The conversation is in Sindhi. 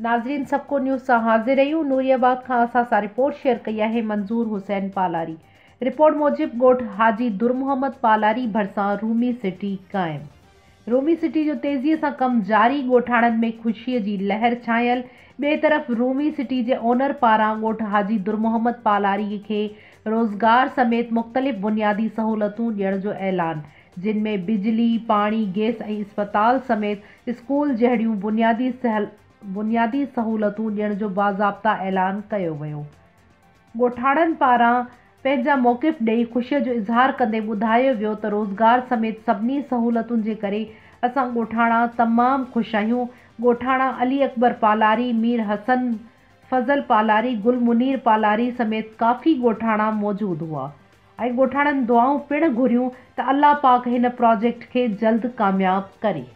ناظرين سڀڪو نيوز سان حاضر آهيون نوري آباد کان اسان سان رپورٽ شيئر ڪئي آهي منظور حسين پالاري رپورٽ موجب ڳوٺ حاجي در محمد پالاري ڀرسان رومي سٽي قائم رومي سٽي جو تيزي سان ڪم جاري ڳوٺاڻن ۾ خوشي جي لهر ڇانيل ٻئي طرف رومي سٽي جي اونر پاران ڳوٺ حاجي در محمد پالاري کي روزگار سميت مختلف بنيادي سهولتون ڏيڻ جو اعلان جن ۾ بجلي، پاڻي، گئس ۽ اسپتال سميت اسڪول جهڙيون بنيادي سهولتون ڏيڻ جو باضابطا اعلان ڪيو ويو. ڳوٺاڻن پاران پنهنجا موقف ڏئي خوشي جو اظهار ڪندي ٻڌايو ويو ته روزگار سميت سڀني سهولتن جي ڪري اسان ڳوٺاڻا تمام خوش آهيون. ڳوٺاڻا علي اڪبر پالاري، مير حسن فضل پالاري، گل منير پالاري سميت ڪافي ڳوٺاڻا موجود هئا ۽ ڳوٺاڻن دعائون پڻ گهريون ته الله پاڪ هن پراجيڪٽ کي جلد ڪامياب ڪري.